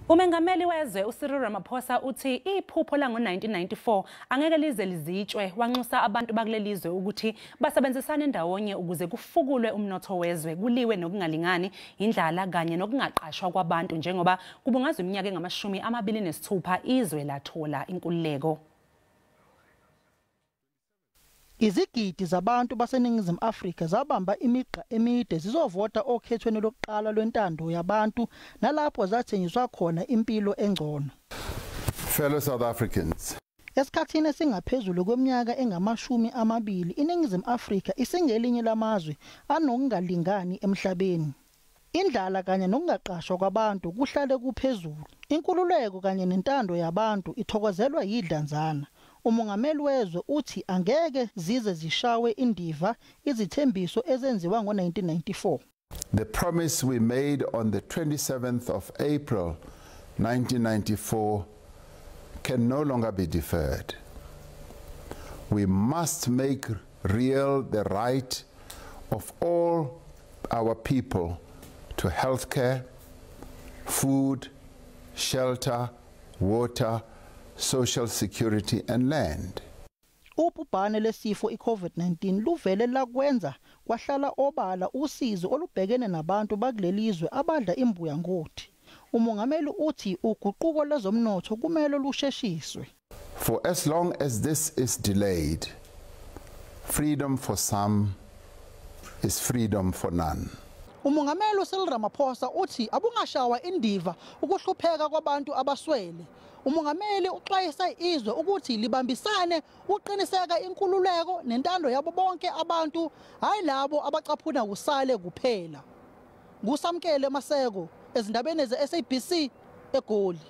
Umengameli wezwe uCyril Ramaphosa uthi iphupho lango-1994 angeke lize lizitshwe, wanxusa abantu bakulelizwe ukuthi basebenzisane ndawonye ukuze kufukulwe umnotho wezwe, kuliwe nokungalingani, indlala kanye nokungaqashwa kwabantu njengoba kubungazwa iminyaka engama-26 izwe lathola inkululeko. Izigidi zabantu baseNingizimu Afrika zabamba imigqa emide zizovota okhethweni lokuqala lwentando yabantu nalapho zathenjiswa khona impilo engcono. Fellow South Africans. Esikhathini esingaphezulu kweminyaka engama-20 iNingizimu Afrika isingelinye lamazwe anokungalingani emhlabeni. Indlala kanye nokungaqashwa kwabantu kuhlale kuphezulu. Inkululeko kanye nentando yabantu ithokozelwa yidlanzana. Umongameli wezwe uthi angeke zize zishawe indiva izithembiso ezenziwa ngo-1994. The promise we made on the 27th of April 1994 can no longer be deferred. We must make real the right of all our people to healthcare, food, shelter, water, social security and land. Ubhubhane lesifo iCovid-19 luvele lakwenza kwahlala obala usizo olubhekene nabantu bakulelizwe abadla imbuya ngothi. Umongameli uthi uguquko lwezomnotho kumele lusheshiswe. For as long as this is delayed, freedom for some is freedom for none. Umongameli uCyril Ramaphosa uthi abungashawa indiva ukuhlupheka kwabantu abaswele. Umongameli uxwayisa izwe ukuthi libambisane uqiniseka inkululeko nentando yabo bonke abantu, hayi labo abacaphuna kusale kuphela. Ngusamkele Maseko ezindabeni ze-SABC eGoli.